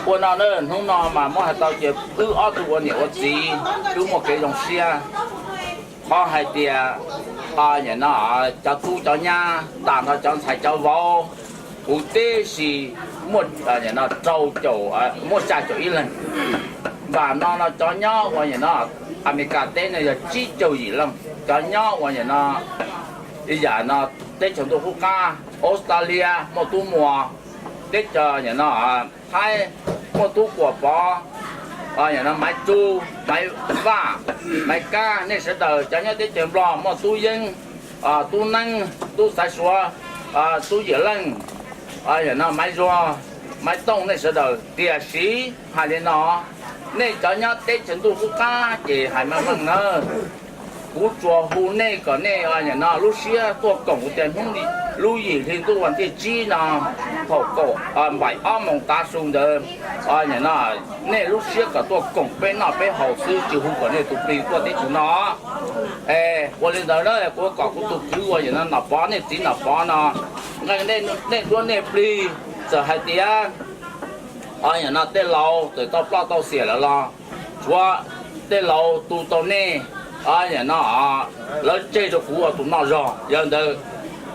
Ua no na, hnub no mas muab hais tau tias wb ob tug ua niam ua txiv twb muaj kev zoo siab. Qhov hais tias, nim no cov tub cov nyab tag nrho cov ntxhais cov vauv huv tib si muaj rau caum, muaj xya caum ib leeg. Npam no no cov nyob uas nim no Amelikas teb no yog tsib caug yim leej. Cov nyob uas nim no yam no teb chaws ntuj qub qab, Australia muaj tub muas, teb chaws nim no Thaib muaj tub Kuam Pov, nim no Maiv Tsu, Maiv Vaj, Maiv Kab, nej sawv daws cov nyob teb chaws Nplog muaj tub Yeeb, tub Neeb, tub Xaiv Suav, tub Yim Leej, nim no Maiv Zuag, Maiv Tooj, nej sawv daws. Tiam sis hais li no, nej cov nyob teb chaws ntuj qub qab ces hais meej meej na, kuv tsuas hu nej kom nej nim no lub siab tuaj koom kuv tias hnub lub yim hli ntuj vas thij tsib no, thaum kaum, npaim ob moos tav su ntawd, nim no nej lub siab kom tuaj koom peb noj peb haus xwb, tsis hu kom nej tus plig tuaj teb chaws no. Es ua li ntawd na, kuv kom kuv tus kwv uas nim no Nom Pov, nej txiv Nom Pov no, nqee nej duab nej plig. Txawm hais tias nim no tej laus txawm tau ploj tau xiam lawm los tshuav tej laus tu tau nej, nim no lawv tseg rau kuv ua tus noj zog. Yog ntawd,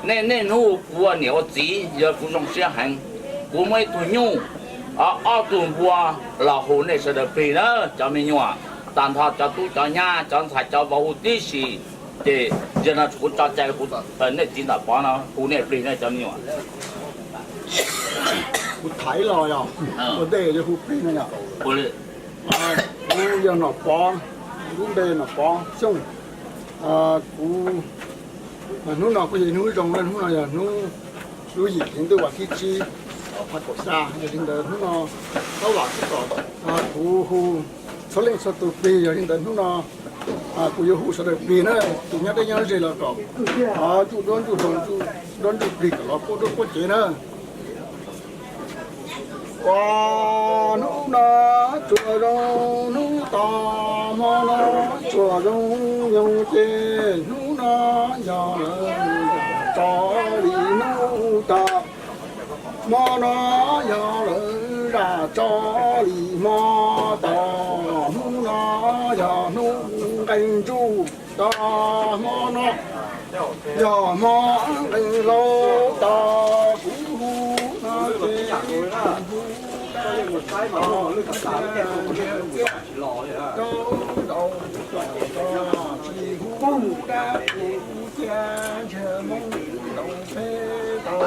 nej niaj hnub hu kuv ua niam ua txiv, yog kuv zoo siab heev. Kuv muaj ib tug nyuj, ob tug npua los hu nej sawv daws plig na, cov me nyuam, tag nrho cov tub cov nyab cov ntxhais cov vauv huv tib si. Ces yog no kuv tso cai, kuv, nej txiv Nom Pov no hu nej plig na cov me nyuam. Kuv thaiv los yog ua ntej yuav hu plig no yog, kuv yog Nom Pov, lub npe Nom Pov Xyooj. Kuv, hnub no kuj yog hnub zoo, hnub no yog hnub lub yim hli ntuj vas thib tsib, xya, yog li ntawd hnub no tab vam kuv kom kuv hu txhua leej txhua tus plig. Yog li ntawd hnub no kuv yuav hu sawv daws plig na, tus nyob deb nyob ze los kom ntsuj duab ntsuj hlauv, ntsuj duab ntsuj plig kom los quaj duab quaj cev na. Ua hnub no tsuas zoo hnub tod, hmo no tsuas zoo yoog ces hnub no yog lawv zam tso li hnub tod, hmo no yog lawv zam tso li hmo tod, hnub no yog hnub nqees ntsuj tod, hmo no yog hmo nqees hlau tod, kuv hu no ces hu rau nraum tsis hu dab kuv cia ntshe moo nraum peb tod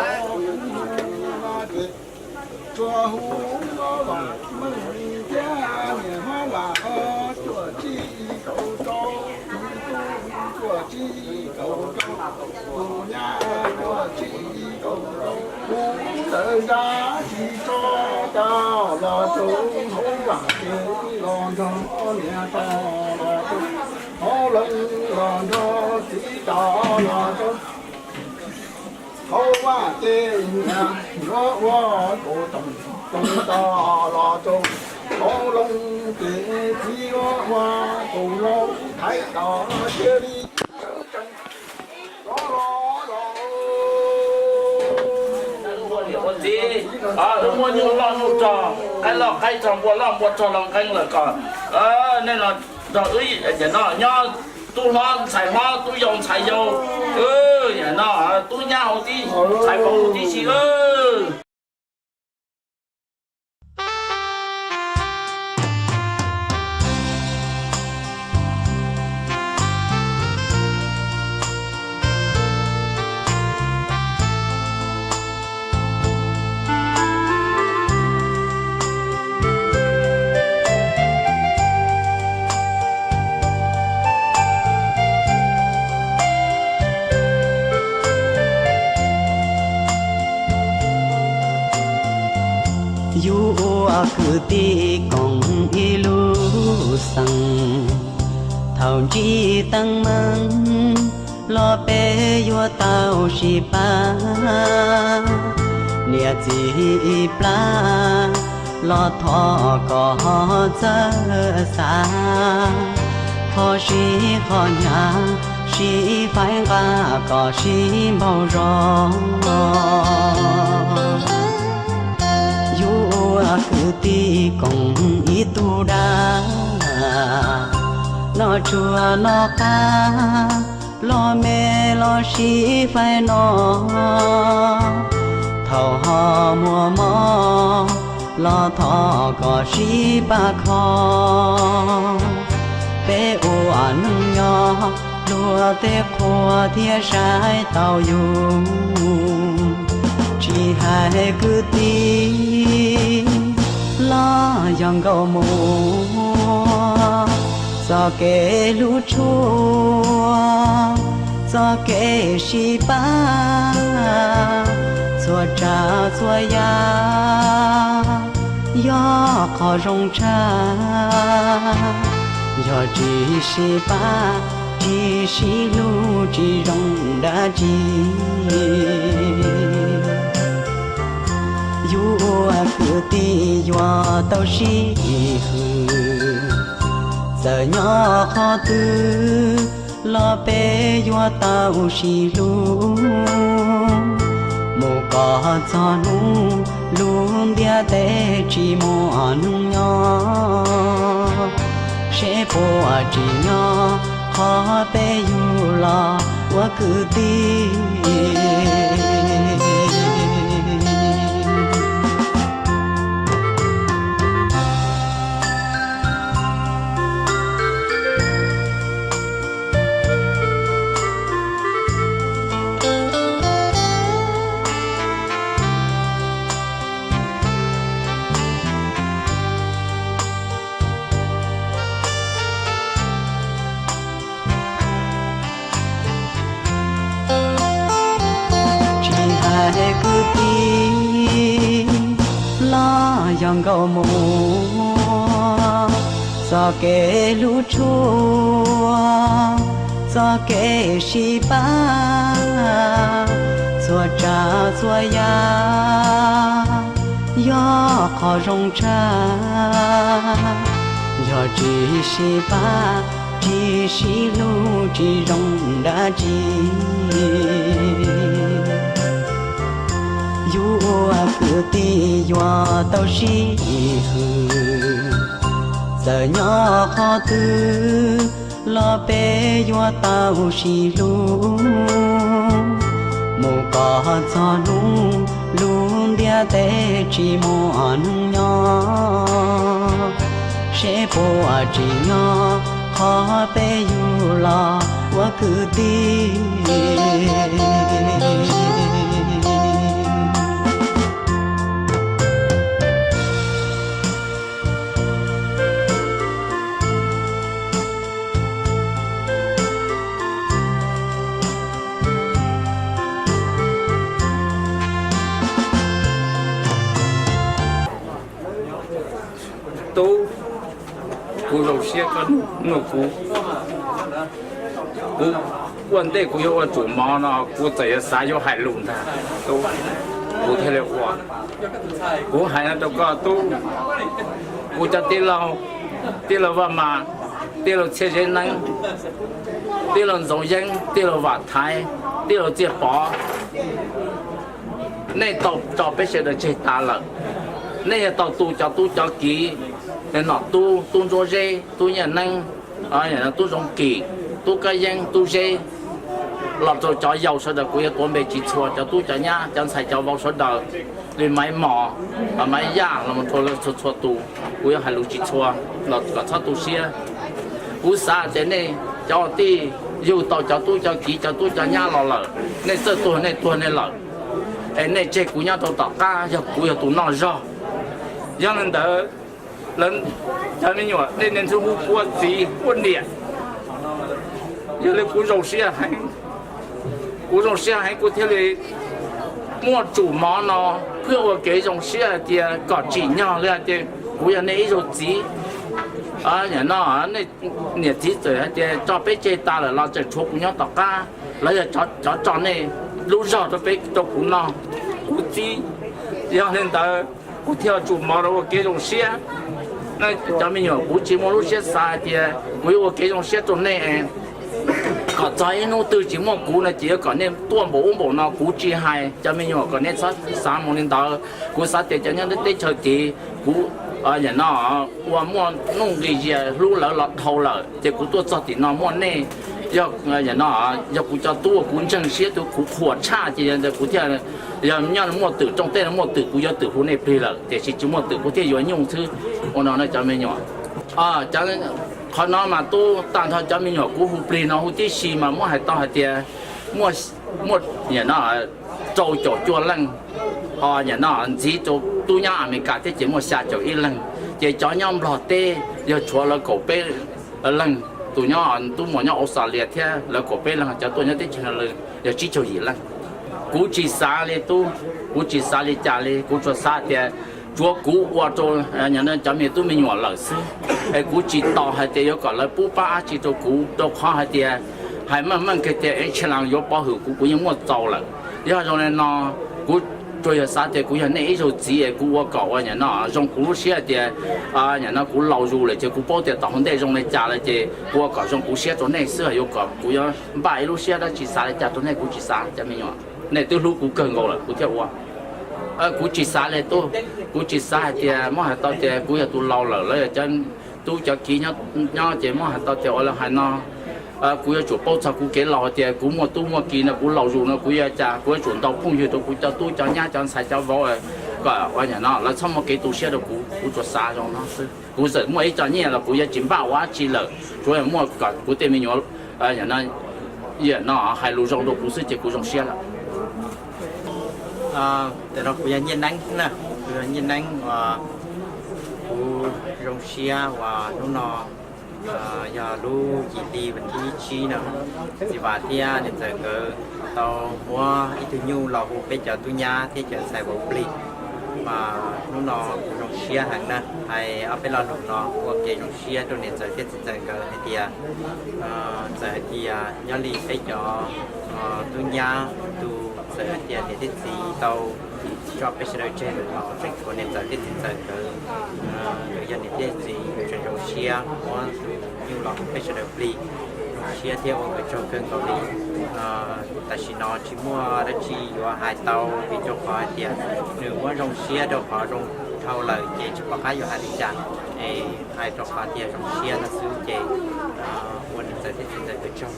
no ces tsuas hu Hmoob Vam Meej thiab niam Hmoob Vam Ob cuaj tsib kaum rau, tus tub cuaj tsib kaum rau, tus nyab cuaj tsib kaum rau, kuv ntawd zam tsis tso tau los rau Hmoob Vam ces los nrog niam tau los rau, Hmoob Looj los nrog txiv tau los rau. Hauv vaj ces niam yuav ua kaum toom, toom tau los rau Hmoob Looj ces txiv yuav ua kaum hlau, thaiv tau cia li. Ua txiv, wb muaj nyuj loj nyuj rog, qaib loj qaib rog, npua loj npua rog los nqee lawm kom nej los nrog wb no nyob, tub hlob ntxhais hlob, tub yau ntxhais yau, no tub nyab huv tib, ntxhais vauv huv tib si. Yus ua kwv tij koom ib lub xeem, thaum ntsib teeb meem los peb yuav tau sib pab. Niam txiv plab los thov kom txawj xav, qhov sib qhov hnyav sib faib nqa kom sib npaug zog. Tsuas noj qab los me los sib faib no, thaum ho muaj mob los thov kom sib pab kho. Peb ua neej nyob luag tej qhua thiaj saib taus yus, tsis hais kwv tij los yog nkauj muam. Txoj kev hlub tshua, txoj kev sib pab, txhua tsav txhua yam yog qhov zoo tshaj. Yog tsis sib pab, tsis sib hlub, tsis zoo dab tsi. Yus ua kwv tij yuav tau sib hwm, txawm nyob qhov twg los peb yuav tau sib hlub. Mus kom txog hnub lub ntiaj teb tsis muaj neeg nyob, seb puas tsim nyog qhov peb yug los ua kwv tij. Tsis hais kwv tij los yog nkauj muam, txoj kev hlub tshua, txoj kev sib pab, txhua tsav txhua yam yog qhov zoo tshaj. Yog tsis sib pab, tsis sib hlub, tsis zoo dab tsi. Yus ua kwv tij yuav tau sib hwm, txawm nyob qhov twg los peb yuav tau sib hlub. Mus kom txog hnub lub ntiaj teb tsis muaj neeg nyob, seb puas tsim nyog qhov peb yug los ua kwv tij. Tub, kuv zoo siab koj nug kuv. Kuv ua ntej kuv yuav ua tsum mov no kuv txawm yuav xav yuav hais lus ntag, kuv thiaj li ua. Kuv hais no rau koj tub, kuv cov tij laug, tij laug Vaj Mas, tij laug Txhiaj Zeb Neeb, tij laug Ntxoov Yeeb, tij laug Vam Thaiv, tij laug Txiaj Pov, nej tau tso peb sawv daws tseg tas lawm. Nej yog tau tu cov tub cov kiv, nom tub, tub Ntsuab Zeb, tub Nyiaj Neeb, tub Zoov Kim, tub Kab Yeeb, tub Zeb, los rau cov yau sawv daws kuv yuav tuav npe tsis txhua, cov tub cov nyab, cov ntxhais cov vauv sawv daws, li Maiv Mos, Maiv Yaj los rau txhua txhua tus, kuv yuav hais lus tsis txhua los kom txhob tu siab. Kuv xav tias nej cov tij yug tau cov tub cov kiv cov tub cov nyab los lawm, nej txawj tuag nej tuag nej lawm, es nej tseg kuv nyob rau tom qab yog kuv yog tus noj zog. Yog li ntawd, lawv cov me nyuam nej niaj hnub hu kuv ua txiv ua niam, yog li kuv zoo siab heev, kuv zoo siab heev kuv thiaj li muaj tsum mov no, thiaj ua kev zoo siab hais tias kom tsim nyog li hais tias kuv yog nej ib zaug txiv. No nej niam txiv txawm hais tias tso peb tseg tas lawm los tseem tshuav kuv nyob tom qab, lawv yog cov tso nej lub zog rau peb rau kuv noj kuv txib. Yog li ntawd kuv thiaj tsum mov rau ua kev zoo siab. Cov me nyuam, kuv tsis muaj lub siab xav hais tias kuv yuav ua kev zoo siab rau nej, kom txog ib hnub twg tsis muaj kuv no ces yuav kom nej tuaj npaum ub npaum no kuv tsis hais. Cov me nyuam, kom nej txhob xav mus li ntawd. Kuv xav tias cov nyob teb chaws tid, kuv Nim no ua muaj nuj nqis zias hlub lawv los dhau lawm, ces kuv tuaj txog tim no muaj nej, yog, nim no yog kuv cov tub uas kuv ntseeg siab, tus kuv qhuas tshaj, ces yog ntawd kuv thiaj, yog nyob muaj twm rooj teb no muaj twm kuv yuav twm hu nej plig lawm, tiam sis tsis muaj twm kuv thiaj yuav nyuj xwb. Ua no no cov me nyuam, qhov no mas tub tag nrho cov me nyuam kuv hu plig no huv tib si mas muab hais tau hais tias muaj, muaj nim no rau caum cuaj leej, ho nim no ntxiv rau tub nyab Amelikas thiab ces muaj xya caum ib leeg, ces cov nyob Nplog teb yog tshuav lawv kaum peb leeg, tus nyob tub muam nyob Australia thiab lawv kaum peb leeg, cov tuaj nyob teb chaws no yog tsib caug yim leej. Kuv tsis xav li tub, kuv tsis xav li cas li, kuv tsuas xav tias tsuav kuv ua rau cov me tub me nyuam lawm xwb, es kuv tsis tos hais tias yuav kom lawv pub pab dab tsi rau kuv, rau qhov hais tias hais meej meej kiag tias Eb Tsheej Laas yuav pov hwm kuv, kuv yeej muaj txaus lawm. Yog zoo li no, kuv tsuas yog xav tias kuv yog nej ib zaug txiv es kuv ua kom ua nim no zoo kuv lub siab tias nim no kuv laus zus lawm ces kuv paub tias tom hauv ntej zoo li cas lawm ces kuv ua kom zoo kuv siab rau nej xwb, yuav kom kuv yuav npaj ib lub siab dab tsi xav li cas rau nej kuv tsis xav cov me nyuam. Nej twb hlub kuv kawg nkaus lawm kuv thiaj ua. Kuv tsis xav li tub, kuv tsis xav hais tias muab hais tau tias kuv yog tus laus lawm los yog cov tub cov kiv nyob ces muab hais tau tias ua li hais no, kuv yuav tsum paub txog kuv kev laus tias kuv muaj tub muaj kiv no, kuv laus zus no kuv yuav cas, kuv yuav tsum ntaus phooj ywg rau kuv cov tub cov nyab cov ntxhais cov vauv kom ua nim no lawv txhob muaj kev tu siab rau kuv. Kuv tsuas xav zoo no xwb, kuv txawm muaj ib co nyiaj los kuv yuav tsis npaj ua dab tsi lawm, tsuav muaj kom kuv tej me nyuam no hais lus zoo rau kuv xwb ces kuv zoo siab lawm. Tam no kuv yog Nyiaj Neeb na, kuv yog Nyiaj Neeb uas kuv zoo siab uas hnub no yog lub yim hli vas thib ib tsib no, txiv Vam thiab niam ntxawm nkawd tau muab ib tug nyuj los hu peb cov tub nyab thiab cov ntxhais vauv plig, mas hnub no kuv zoo siab heev na. Hais ob peb lo lus no ua kev zoo siab rau niam ntxawm thiab txiv ntxawm nkawd hais tias, txawm hais tias nyob li peb cov tub nyab tus txawm hais tias niam thiab txiv tau tso peb sawv daws tseg lawm los tseem tshuav niam ntxawm thiab txiv ntxawm nkawd, nkawd yog niam thiab txiv nkawd tseem zoo siab muab tus nyuj los hu peb sawv daws plig, zoo siab thiab ua nkawd tsaug kawg nkaus li. Tam sim no tsis muaj dab tsi yuav hais tau vim rau qhov hais tias nws muab zoo siab rau qhov zoo dhau lawm ces tsis pom qab yuav hais li cas, es hais rau qhov tias zoo siab no xwb ces ua niam ntxawm thiab txiv ntxawm nkawd tsaug.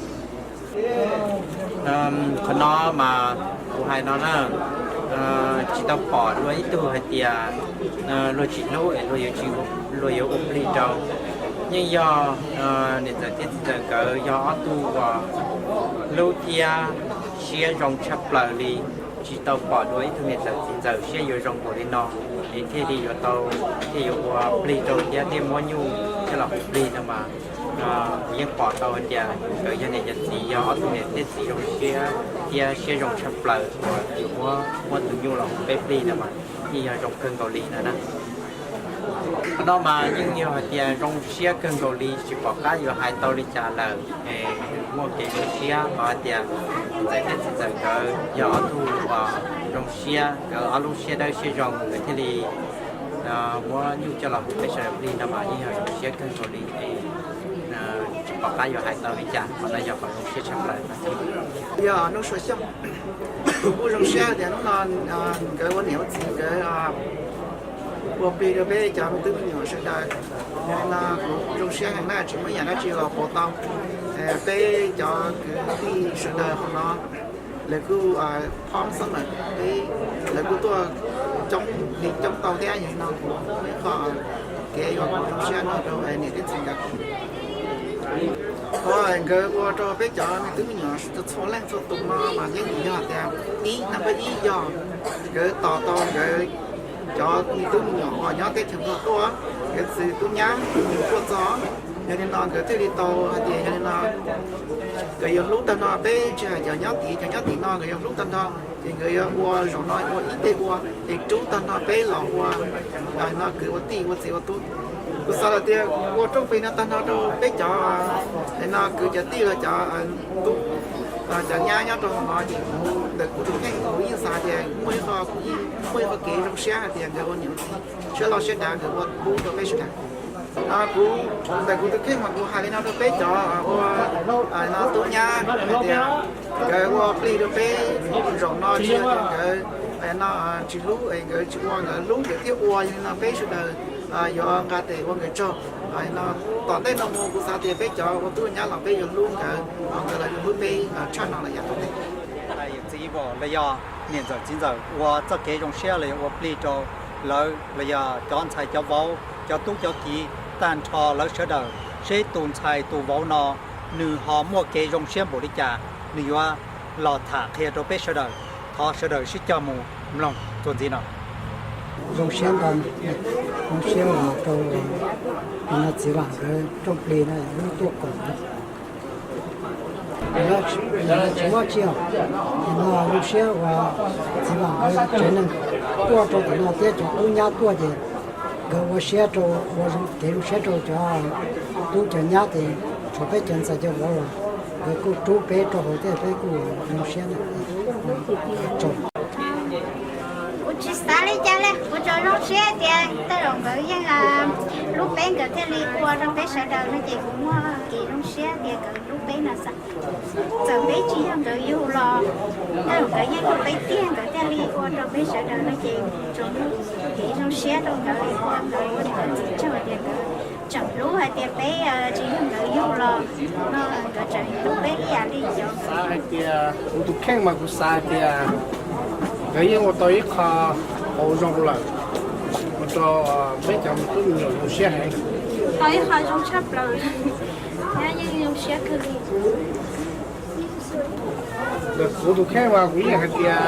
Qhov no mas kuv hais no na, tsis tau pom dua ib tug hais tias luag tsis hlub es luag yuav ua plig rau. Yeej yog niam ntxawm thiab txiv ntxawm nkawd yog ob tug uas hlub thiab siab zoo tshaj plaws li. Tsis tau pom dua ib tug niam ntxawm txiv ntxawm siab yuav zoo npaum li no es thiaj li yuav tau, thiaj yuav ua plig rau thiab thiaj muab nyuj coj los hu plig no mas kuv yeej pom tau hais tias nkawd yog niam yog txiv yog ob tug niam thiab txiv zoo siab thiab siab zoo tshaj plaws uas yuav muab, muab tus nyuj los hu peb plig no mas yeej yog zoo kawg nkaus li no na. Qhov no mas yeej yog hais tias zoo siab kawg nkaus li tsis pom qab yuav hais tau li cas lawm. Muaj kev zoo siab qhov hais tias niam ntxawm thiab txiv ntxawm nkawd yog ob tug uas zoo siab, nkawd ob lub siab dawb siab zoo nkawd thiaj li muab nyuj coj los hu peb sawv daws plig no mas yeej yog zoo siab kawg nkaus li es tsis pom qab yuav hais tau li cas, qhov no yog qhov zoo siab tshaj plaws. Yog Nuj Sua Xyooj, kuv kuj zoo siab tias hnub no nkawd ua niam ua txiv nkawd ua plig rau peb cov me tub me nyuam sawv daws. Yog li no kuv zoo siab heev na, tsis muaj ib yam dab tsi los pauv tau peb cov kwv tij sawv daws hauv no. Lawv kuj phob xab mas peb, lawv kuj tuaj coob li coob tau thiab. Yog li no kuv muaj ib qho kev uas kuv zoo siab no rau niam thiab txiv nkawd. Qhov nkawd ua rau peb cov me tub me nyuam txhua leej txhua tus no mas yeej yog tias ib, number ib yog nkawd tos tau nkawd cov me tub me nyuam uas nyob teb chaws Nplog tuaj, nkawd txwv tub nyab tuaj txog. Yog li no nkawd thiaj li tau hais tias yog li no nkawd yuav hlub tag nrho peb, tsis hais cov nyob tid, cov nyob tim no nkawd yuav hlub tag nrho, ces nkawd yuav ua zaum no ua ib teg ua es rub tag nrho peb los ua no kwv ua tij ua txiv ua tub. Kuv xav lawm tias ua rooj plig no tag nrho rau peb cov no kwv cov tij los cov tub cov nyab nyob rau hauv no ces kuv ntawm kuv tus kheej kuv yeej xav tias muaj ib qho, kuv yeej muaj ib qho kev zoo siab hais tias nkawd ua niam ua txiv siab loj siab dav nkawd ua pub rau peb sawv daws. Kuv ntawm kuv tus kheej mas kuv hais li no rau peb cov ua no tub nyab hais tias nkawd ua plig rau peb zaum no tsis yog tias nkawd No tsis hlub es nkawd tsis ua, nkawd hlub nkawd thiaj ua. Yog li no peb sawv daws yuav nqa tes ua nkawd tsaug. No tom ntej no mus kuv xav tias peb cov ua tub nyab los peb yuav hlub nkawd, nkawd los yuav hlub peb tshaj no lawm yav tom ntej. Yawm txiv Vos los yog niam ntxawm txiv ntxawm ua txoj kev zoo siab los yog ua plig rau lawv los yog cov ntxhais cov vauv, cov tub cov kiv, tag nrho lawv sawv daws, seb tus ntxhais tus vauv no nws ho muaj kev zoo siab npaum li cas, nws yuav los tham qhia rau peb sawv daws. Thov sawv daws sib cog mus mloog txuas ntxiv no. Zoo siab ntau, zoo siab uas rau txiv Vam nkawd rooj plig no lub tuaj koom. Tsis muaj tsi os, no zoo siab uas txiv Vam nkawd tsev neeg tuaj rau tom no thiab cov tub nyab tuaj ces nkawd ua siab rau, ua kev zoo siab rau cov tub cov nyab ces tshuav peb cov ntxhais cov vauv los nkawd kuj rub peb rau hauv thiab peb kuj zoo siab. Kuv tsis xav li cas li, kuv tsuas zoo siab tias tej zaum nkawd yeej hlub peb nkawd thiaj li ua rau peb sawv daws no ces kuv muaj kev zoo siab tias nkawd hlub peb no xav. Txawm peb tsis yog nkawd yug los tej zaum nkawd yeej hlub peb tiag nkawd thiaj li ua rau peb sawv daws no ces tsuas muaj kev zoo siab rau nkawd ua nkawd ua txiv tsaug tias nkawd tseem hlub hais tias peb tsis yog nkawd yug los no nkawd tseem hlub peb ib yam li cov. Xav hais tias kuv tus kheej mas kuv xav hais tias nkawd yeej ua tau ib qho hauv zoo lawm, ua rau peb cov me tub me nyuam zoo siab heev. Tau ib qho zoo tshaj plaws, yeej zoo siab kawg li. Kuv tus kheej mas kuv yeej hais tias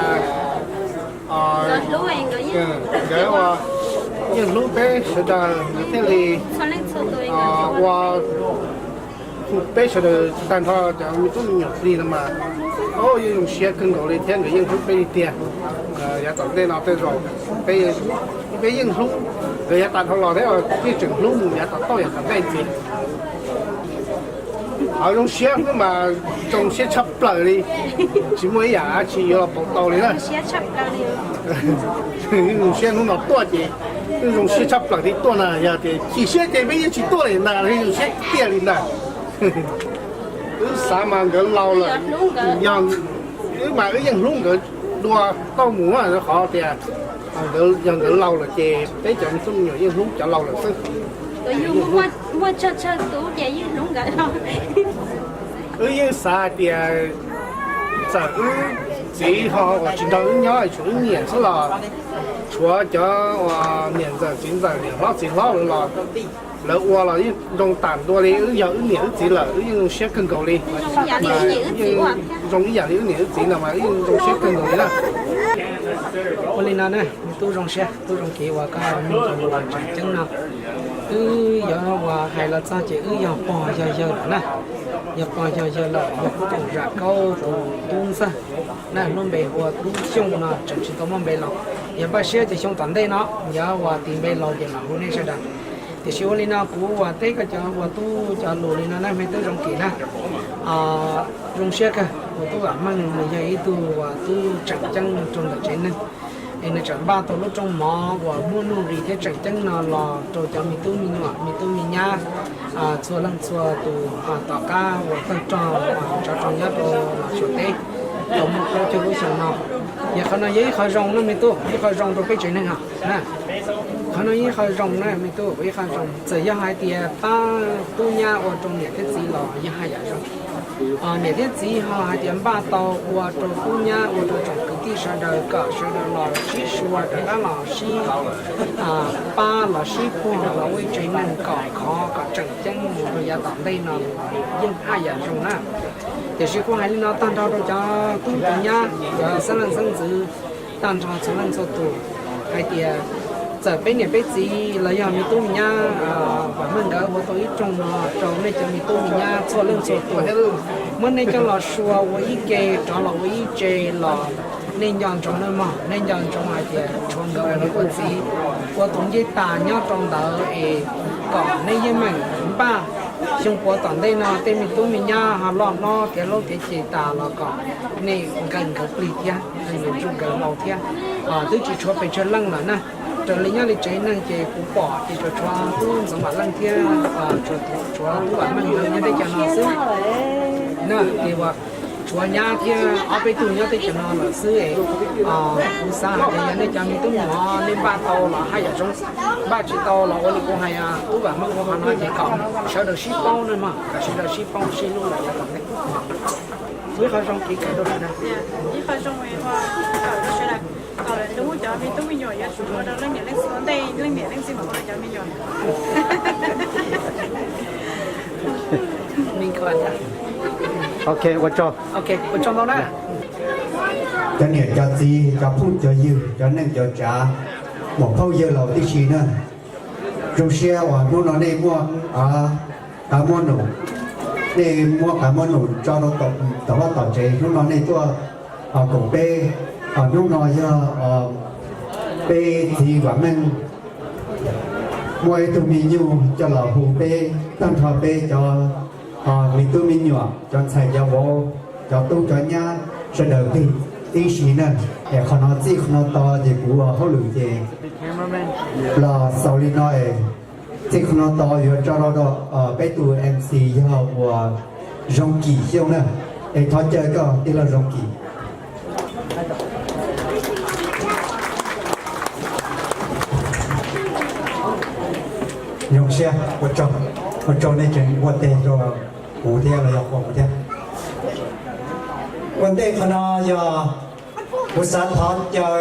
nkawd yeej hlub peb sawv daws nkawd thiaj li ua peb sawv daws tag nrho cov me tub me nyuam plig no mas, yeej zoo siab kawg nkaus li thiab nkawd yeej hlub peb li tiag. Yav tom ntej no tej zaum peb yeej hlub nkawd yav tas dhau los thiab yeej tseem hlub mus yav tom tauj yav tom ntej ntxiv. Hauv zoo siab hnub mas zoo siab tshaj plaws li, tsis muaj ib yam dab tsi yuav los pauv tau li na. Zoo siab hnub no tuaj ces zoo siab tshaj plaws li tuaj na, yog tias chim siab ces peb yeej tsis tuaj li ntag, zoo siab tiag li ntag. Wb xav mas nkawd laus lawm, yog wb mas wb yeej hlub nkawd dua tauj mus, qhov tias yog nkawd laus lawm ces peb cov me tub me nyuam yeej hlub cov laus lawm xwb. Muaj tsawg tsawg tus ces yeej hlub nkawd. Wb yeej xav hais tias txawm wb txiv ho uas tsis nrog wb nyob, tshuav wb niam xwb los, tshuav cov uas niam ntxawm txiv ntxawm niam hlob txiv hlob lawm los lawv ua los yeej zoo tam ntua li. Wb yog wb niam wb txiv lawm wb yeej zoo siab kawg nkaus li. Zoo ib yam li wb niam wb txiv no mas wb yeej zoo siab kawg nkaus li na. Ua li no na, me tub zoo siab tub zoo kev uas koj nug tseem ceeb no. Wb yuav uas hais los txog ces wb yog pog yog yawg lawm na, yog pog yog yawg lawm, yog kuv tus zam kaub tus tub ntxawg na, lub npe hu ua Tub Xyooj no tseem tsis tau muaj npe laus. Yog npaj siab ces xyoo tom ntej no yog uas tis npe laus ces mam hu nej sawv daws. Tiam sis ua li no kuv uas teb koj cov uas tub cov lus li no na me tub zoo kev na. Zoo siab kawg uas tub Vam Meej nws yog ib tug uas tub tseem ceeb rau ntawm tsev neeg, es nws tseem npaj tau lub rooj mov uas muaj nuj nqis thiab tseem ceeb no los rau cov me tub me nyuam me tub me nyab txhua leej txhua tus tom qab uas tawg rog tso rau nyob rau Suav teb tau muaj plaub caug lub xyoo no. Yog qhov no yog ib qho zoo na me tub, ib qho zoo rau peb tsev neeg os na. Qhov no yog ib qho zoo na me tub, ib qho zoo. Txawm yog hais tias pab tub nyab ua rau niam thiab txiv los yog haj yam zoo. Niam thiab txiv ho hais tias npaj tau ua rau tub nyab ua rau tsoom kwv tij sawv daws kom sawv daws los sib sua rov qab los sib pab los sib puag los ua ib tsev neeg kom khov kom tseem ceeb mus rau yav tom ntej no yeej haj yam zoo na. Tiam sis kuv hais li no tag nrho rau cov tub cov nyab cov xeeb leej xeeb ntxwv tag nrho txhua leej txhua tus hais tias txawm peb niam peb txiv los yog me tub me nyab Vam Meej nkawd ua tau ib rooj no rau nej cov me tub me nyab txhua leej txhua tus, muab nej coj los sua ua ib ke rov los ua ib tse los nej nco ntsoov nawb mog, nej nco ntsoov hais tias tshuav nkawd ua niam ua txiv ua tus ncej tas nyob rau ntawd es kom nej yeej meem npaj xyoo puav tom ntej no tej me tub me nyab ho loj hlob tiav laub tiav ceg tas los kom nej nkees nkawd plig thiab, nkees nkawd laus thiab. Twb tsis tshuav pes tsawg leej lawm na. Raws li nyob li tsev neeg ces kuv pom ces tsuas tshuav tub Ntxoov Vam Leej thiab tshuav tub Vam Meej nyob teb chaws no xwb na. Ces uas Ua nyab thiab ob peb tug nyob teb chaws no lawm xwb es, kuv xav hais tias yog nej cov me tub me nyuam nej npaj tau los haj yam zoo, npaj tsis tau los ua li kuv hais, tub Vam Meej ua qhov no ces kom sawv daws sib paub na mog, kom sawv daws sib paub sib hlub los yav tom ntej. Ib qho zoo kev kawm rau sawv daws. Ib qho zoo kom rau sawv daws, kom lawv hlub cov me tub me nyuam yuav tsum ua rau leej niam leej txiv ua ntej, leej niam leej txiv mam ua rau cov me nyuam. Ok, ua tsaug. Ok, ua tsaug ntau na. Cov niam cov txiv, cov phooj cov ywg, cov neej cov tsav, muam phauj yawg laus tib si na, zoo siab uas hnub no nej muaj qav muaj num, nej muaj qav muaj num tso rau tom vaj tom tsev. Hnub no nej tuaj koom peb, hnub no yog peb txiv Vam Meej muaj ib tug me nyuj coj los hu peb tag nrho peb cov me tub me nyuam, cov ntxhais cov vauv, cov tub cov nyab sawv daws tib si na. Es qhov no txij qhov no tau ces kuv ua hauj lwm ces los xaus li no es txij qhov no tau yuav tso rau peb tus M C yog uas Zoo Kim Xyooj na. Es thov caw koj tij laug Zoo Kim. Zoo siab, ua tsaug, ua tsaug nej tseem ua ntej rau kuv thiab los yog qhuas kuv thiab. Ua ntej qhov no yog kuv xav thov caw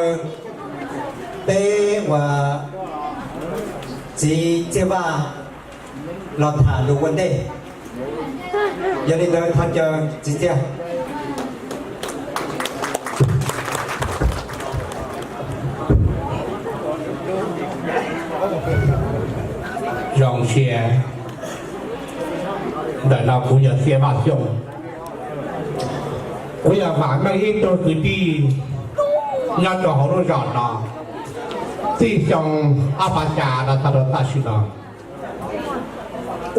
peb uas txiv Txiaj Vaj los tham lus ua ntej. Yog li ntawd thov caw txiv Txiaj. Zoo siab, ntawm no kuv yog Txiaj Vaj Xyooj. Kuv yog Vam Meej ib tug kwv tij nyob rau hauv lub zos no, txij xyoo ob phav xya los txog rau tam sim no.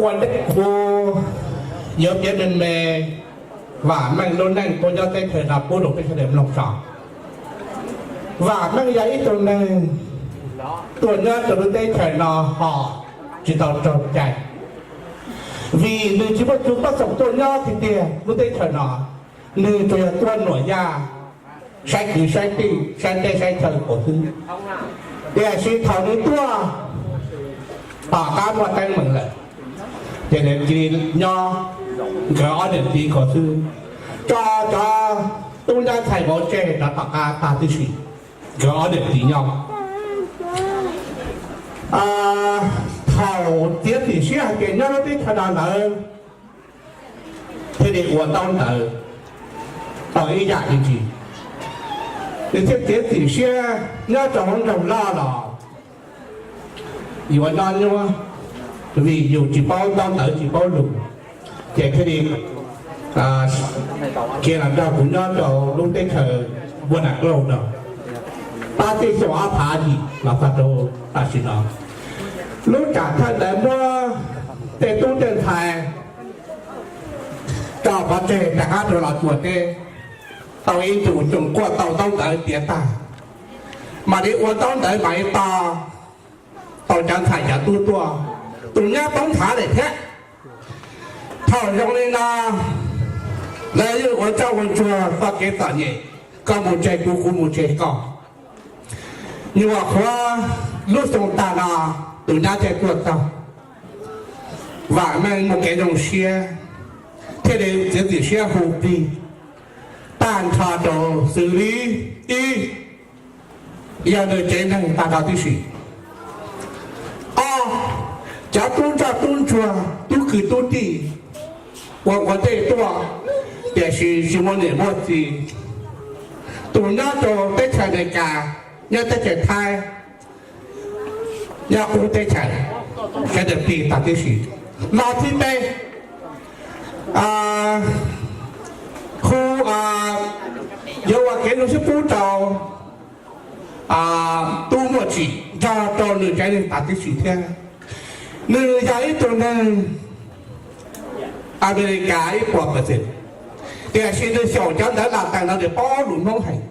Ua ntej kuv yuav piav me me Vam Meej lub neej tuaj nyob teb chaws no pub rau peb sawv daws mloog tso. Vam Meej yog ib tug neeg tuaj nyob rau lub teb chaws no ho tsis tau raug cai, vim nws tsis muaj tus pab xoom tuaj nyob tiag tiag lub teb chaws no, nws tsuas yog tuaj nuam yaj, saib kwv saib tij, saib teb saib chaw kuv xwb. Tiam sis thaum nws tuaj, tom qab muaj teeb meem lawm, ces nws cia li nyob nkawd ob niam txiv kuv xwb, tso cov tub nyab ntxhais vauv tseg rov tom qab tag tib si, nkawd ob niam txiv nyob. Thaum txiav txim siab hais tias nyob lub teb chaws no lawm, thiaj li ua ntaub ntawv tau ib yam dab tsi, nws thiaj txiav txim siab nyob rau hauv nroog loj los yuav nyob nyuaj, vim yus tsis paub ntaub ntawv tsis paub lus, ces thiaj li khiav los nrog kuv nyob rau lub teb chaws Vuab Nas Klauj no. Pab txij xyoo ob phav yim los txog rau tam sim no, lub tsam thawj ntawd muab tej tub tej ntxhais tso pov tseg rov qab rau los txuas teb, tau ib ntus coom quaj tau ntaub ntawv tiav tag, mam li ua ntaub ntawv mam li tos tau cov ntxhais cov tub tuaj, tus nyab poob nthav lawm thiab. Thaum zoo li no, lawv yeej ua roj ua ntsuag txoj kev txom nyem, koj mus tseg kuv, kuv mus tseg koj. Nyuam qhuav lub xyoo tag no, tus nyab thiaj tuaj txog. Vam Meej muaj kev zoo siab, thiaj li txiav txim siab hu plig tag nrho rau xws li ib, yog nws tsev neeg tag nrho tib si. Ob, cov tub ntsoj tub ntsuag tub kwv tub tij ua ua ntej tuaj, tiam sis tsis muaj niam muaj txiv. Tus nyob rau teb chaws Amelikas, nyob teb chaws Thaib, nyob qub teb chaws, sawv daws plig tag tib si. Los thib peb, hu, yuav ua kev zoo siab pub rau tub Muaj Tsim nrog rau nws tsev neeg tag tib si thiab. Nws yog ib tug neeg Amelikas ib puas percent, tiam sis nws xyaum cov ntawv Latin no nws paub lus Hmoob heev.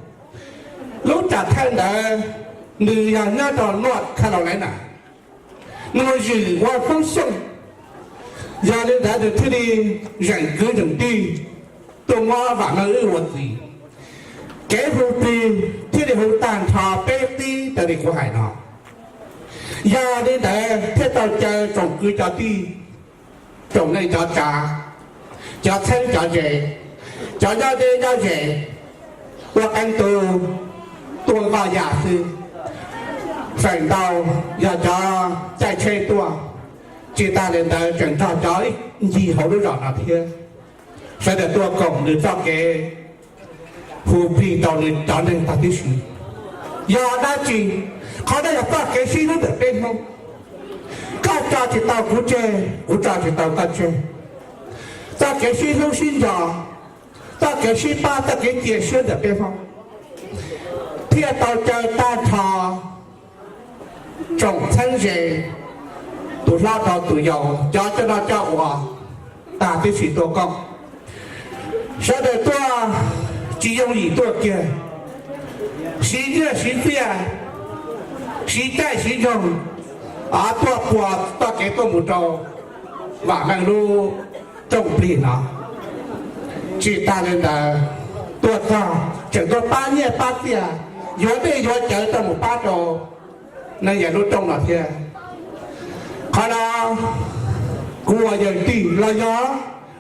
Lub tsam thawj ntawd nws yog nyob rau North Carolina, nws mus zwm ua Hmoob Xyooj, yog li ntawd nws thiaj li zeem kwv zeem tij. tuaj muab Vam Meej wb ua txiv. Kev hu plig thiaj li hu tag nrho peb tib raws li kuv hais no. Yog li ntawd thiaj tau caw tsoom kwv cov tij, tsoom neej cov tsav, cov txheeb cov ze, cov nyob deb nyob ze, ua qee tus tuaj nqoj yam xwb, feem ntau yog cov caij tsheb tuaj, tsis tas li ntawd tseem nrog cov ib ncig hauv lub zos no thiab. Sawv daws tuaj koom nws txoj kev hu plig rau nws cov neeg tag tib si. Yog dab tsi? Qhov no yog txoj kev sib hlub ntawm peb Hmoob. Koj tso tsis tau kuv tseg, kuv tso tsis tau koj tseg. Txoj kev sib hlub sib nco, txoj kev sib pab, txoj kev cia siab ntawm peb Hmoob thiaj tau caw tag nrho tsoom txheeb ze, tus hlob rau tus yau, cov coj noj coj ua, tag tib si tuaj koom. Sawv daws tuaj tsis yooj yim tuaj kiag, siv nyiaj siv txiaj, siv caij siv nyoog, tuaj puas txoj kev tuaj mus rau Vam Meej lub rooj plig no. Tsis tas li ntawd, tuaj txog tseem tuaj pab nyiaj pab txiaj, yuav dej yuav cawv tuaj mus pab rau neeg yam lub rooj no thiab. Qhov no kuv ua yawg tij los yog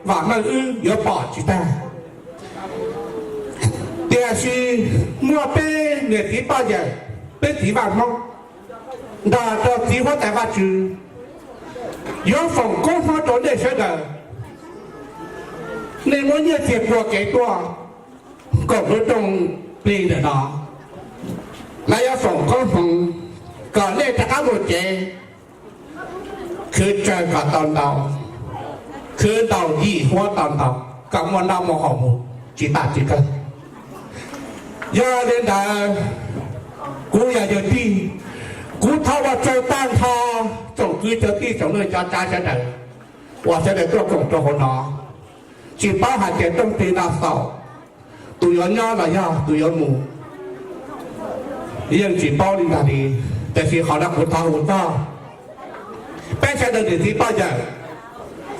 Vam Meej wb yuav pom tsis tag. Tiam sis muaj peb niam txiv poj yawm, peb txiv Vaj Hmoob nrog rau txiv huab tais Vaj Tswv yuav foom koob hmoov rau nej sawv daws. Nej muab nyiaj txiag pua kev tuaj koom lub rooj plig ntawm no, lawv yuav foom koob hmoov kom nej rov qab mus tsev, khwv tsawg kom tau ntau, khwv ntau yim huab tau ntau, kom muaj noj muaj haus mus tsis tas tsis kawg. Yog li ntawd, kuv yog yawg tij, kuv thov ua tsaug tag nrho tsoom kwv cov tij tsoom neej cov tsav sawv daws uas sawv daws tuaj koom rau hauv no. Tsis paub hais tias rooj plig no xaus, tus yuav nyob los yog tus yuav mus, yeej tsis paub li ntag li. Tiam sis qhov no kuv thov hu txog peb sawv daws niam txiv poj yawm,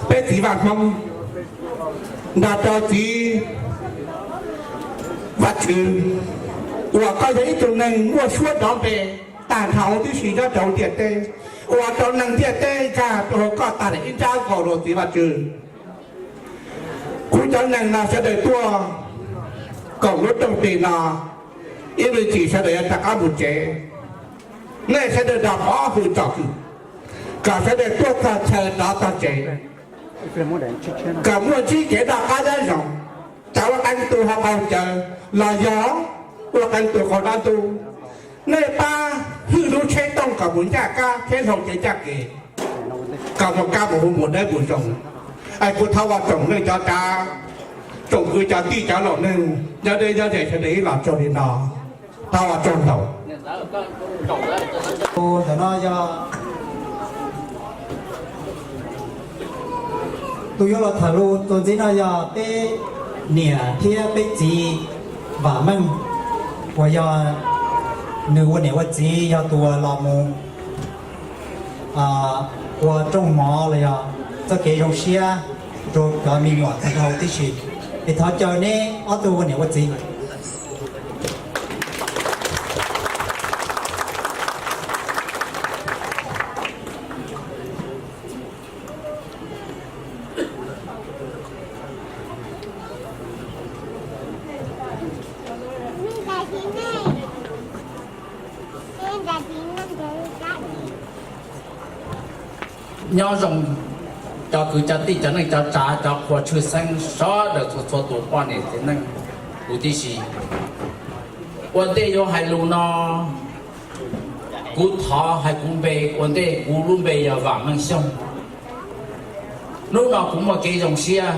peb txiv Vaj Hmoob nrog rau txiv Vaj Tswv, uas koj yog ib tug neeg muaj suab nrov npe tag nrho huv tib si nyob rau ntiaj teb, ua rau neeg ntiaj teb nkag rau hauv koj tag lawm ib nrab nkaus rau txiv Vaj Tswv. Kuv cov neeg no sawv daws tuaj koom lub rooj plig no, ib me ntsis sawv daws yuav rov qab mus tsev. Nej sawv daws nrog pov hwm tsom kwm kom sawv daws tuaj txog chaw rov txog tsev, kom muaj ntsib kev noj qab nyob zoo, txawm ua qee tus ho qaug cawv los yog ua qee tus qaug dab ntub. Nej pab hwj lub tsheb tooj kom mus ncaj qab, tsheb hlau cev ncaj kev, kom mus kaj mus huv mus dawb mus zoo. Es kuv thov ua tsoom neej cov tsav, tsoom kwv cov tij cov laus neeg nyob deb nyob ze sawv daws ib los tsaug li no. Thov ua tsaug ntau. Ntawm no yog tus yuav los tham lus txuas ntxiv no yog peb niam thiab peb txiv Vam Meej, uas yog nws ua niam ua txiv yog tus uas los mus ua rooj mov los yog txoj kev zoo siab rau cov me nyuam tag nrho tib si. Es thov caw neb ob tug ua niam ua txiv. Nyob zoo cov kwv cov tij cov neej cov tsav cov qhua tshwj xeeb sawv daws txhua txhua tus poj niam txiv neej huv tib si. Ua ntej yuav hais lus no, kuv thov hais kuv npe, ua ntej kuv lub npe yog Vam Meej Xyooj. Hnub no kuv muaj kev zoo siab,